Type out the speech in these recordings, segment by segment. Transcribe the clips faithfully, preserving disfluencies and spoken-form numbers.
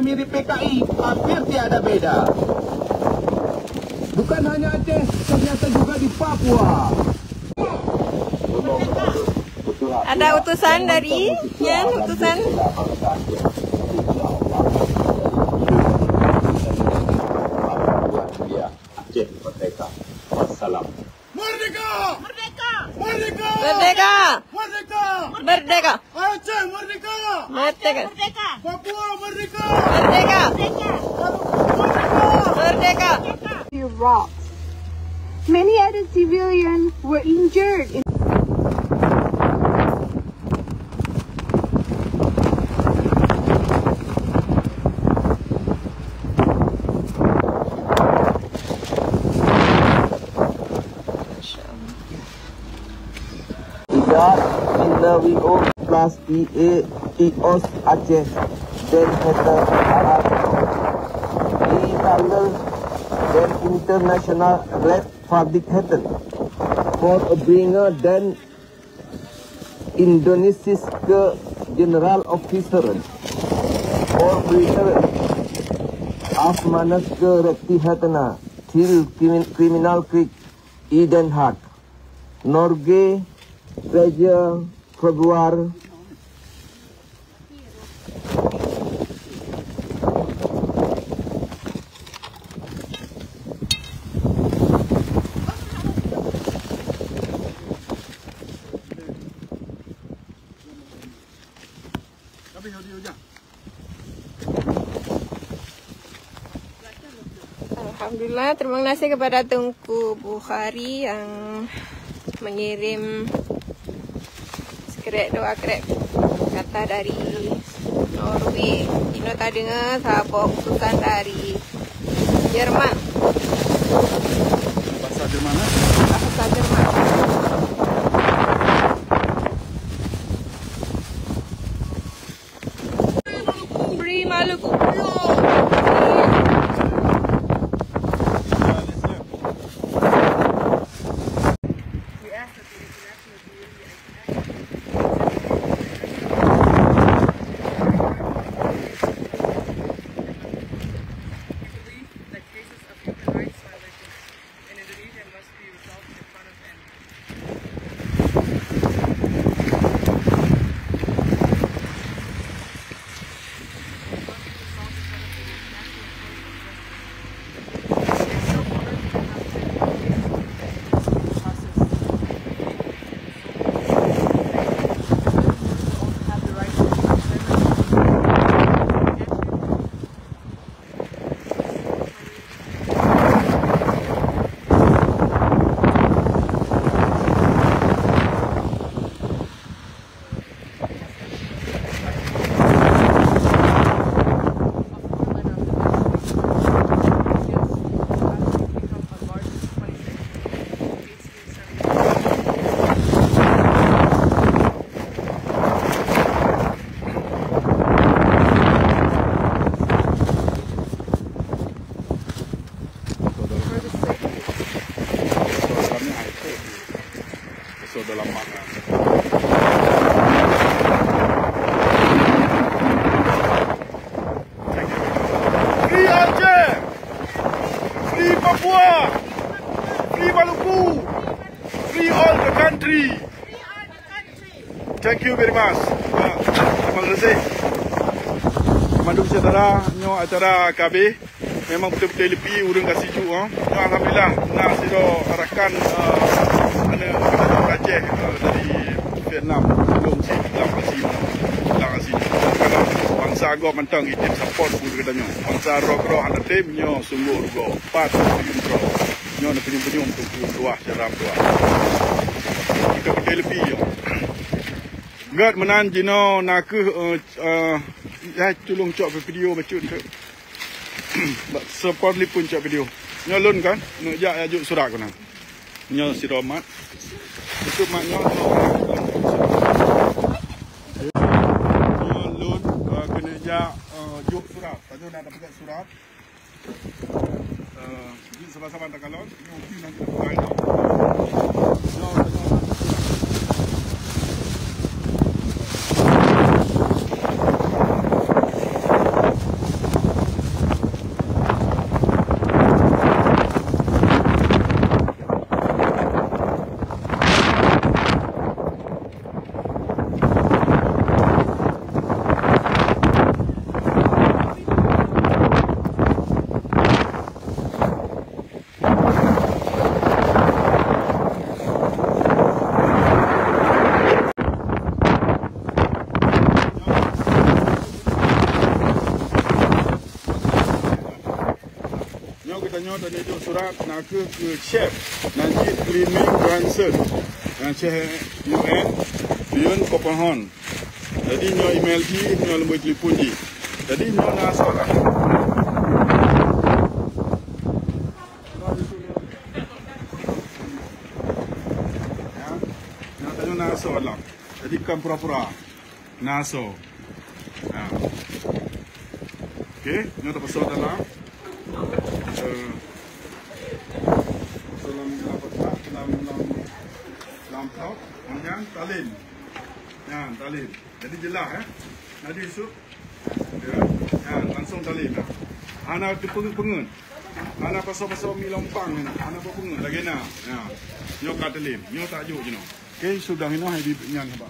Mirip P K I, hampir tiada beda. Bukan hanya Aceh, ternyata juga di Papua. Ada utusan dari, Nyan, utusan. Aceh merdeka. Wassalam. Merdeka! Merdeka! Merdeka! Merdeka! Merdeka! Merdeka! Aceh merdeka! Merdeka! Papua merdeka! Merdeka! Merdeka! Merdeka! Merdeka! Iraq. Many other civilians were injured in Ida, Inna Wio, Plus T A, Tios Aceh, Den Hatter Arab, Di Taler, Den International Red Fabric Hatter, for a bringer, Den Indonesia ke General Officer, Officer Afmanas ke Rekti Hatana, Til Krimin-, Criminal Creek, I Den Haag, Norge, Treasure, Februari. Alhamdulillah, terima kasih kepada Teungku Bukhari yang mengirim sekrek doa, krek kata dari Norway. Inoe tadeungoe saboh utusan dari Jerman. Bahasa Jerman, eh? Bahasa Jerman. Free Maluku. In Indonesia must be resolved in front of an Free Aceh! Free Papua! Free Maluku! Free all the country! Thank you very much. Ah, terima kasih. Mandum syedara, nyoe acara ka abéh. Memang beutôi-beutôi leupie ureueng ka sijuek, ah. Nyoe alhamdulillah, na sidroe rakan, ah, aneuk Aceh, ah, dari Vietnam. Lôn cit lam asin. Lam asin. Kalau bansa gob mantong item support buet geutanyoe. Bansa roh-roh hana tem nyoe sungguh rugoe. Pat peunyum droe. Nyoe na peunyum-peunyum tuah, tuah, syedara tuah. Kita beutôi leupie nyoe. Gét meunan jinoe na kheueh, eh, eh, ya, tulông cok video bacut tu. Seupôt lipun cok video. Nyoe lôn kan, neuk jak ya jok surat keunan. Nyoe sidroe mat. Itu mat nyoe. Nyoe lôn, eh, keuneuk jak, eh, jok surat. Tadi na dapat surat. Eh, jeuet saban-saban takalon, nyoe pih lagèe peugah nyoe. Nyoe, nyoe. Na kheueh keu chef, na jih Clement Branson, nyang chef U N, Björn Copenhagen. Jadi nyoe email jih, nyoe lôn bri telepon jih. Jadi nyoe na soe lah. Ya, nyoe tanyoe na soe lah. Jadi kan pura-pura. Na soe. Ha. Okey, nyoe tapasoe dalam. Eh, pasoe lam, lam kotak, lam, lam, lam pot. Kemudian talem. Nyan, talem. Jadi jeulaih, eh. Nadi Yusuf. Ya. Nyan, langsung talem. Nah. Hana teupeungeut-peungeut. Hana pasoe-pasoe mi lompang na. Hana peungeut lagèe na. Ya. Nyoe ka talem. Nyoe tajok jinoe. Okey, sudah inoe hai bibit nyan haba.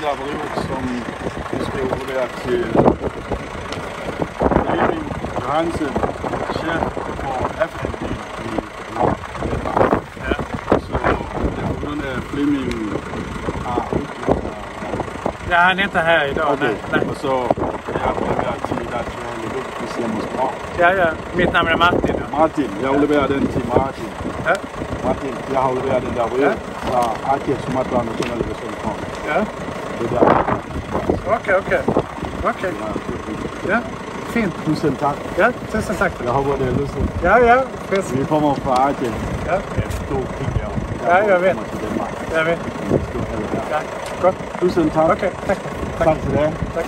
Ja, Brück, som vi ska övergå till Fleming Johansen, chef för F N B i Rom. Ja. Så det är på grund av Fleming. Ah, Ja, han är inte här idag. Okej, Nej, nej. Så jag vill att till att jag lägger upp till Moskva. Ja, ja. Mitt namn är Martin. Ja. Martin, jag vill be den till Martin. Ja. Martin, jag vill be den där. Ja. Så Aceh, Sumatra National Rescue Front. Ja. Det är där. Okej, okej. Okej. Ja, Ja. Fint. Tusen tack. Ja, tusen tack. Jag har varit lustigt. Ja, ja. Precis. Vi kommer från Aceh. Ja. Det är ett stort ting. Ja, jag vet. Kommer till Danmark. Jag vet. Det är en stor helg. Ja. Gott. Tusen tack. Okej, tack. Tack. Tack för det. Tack.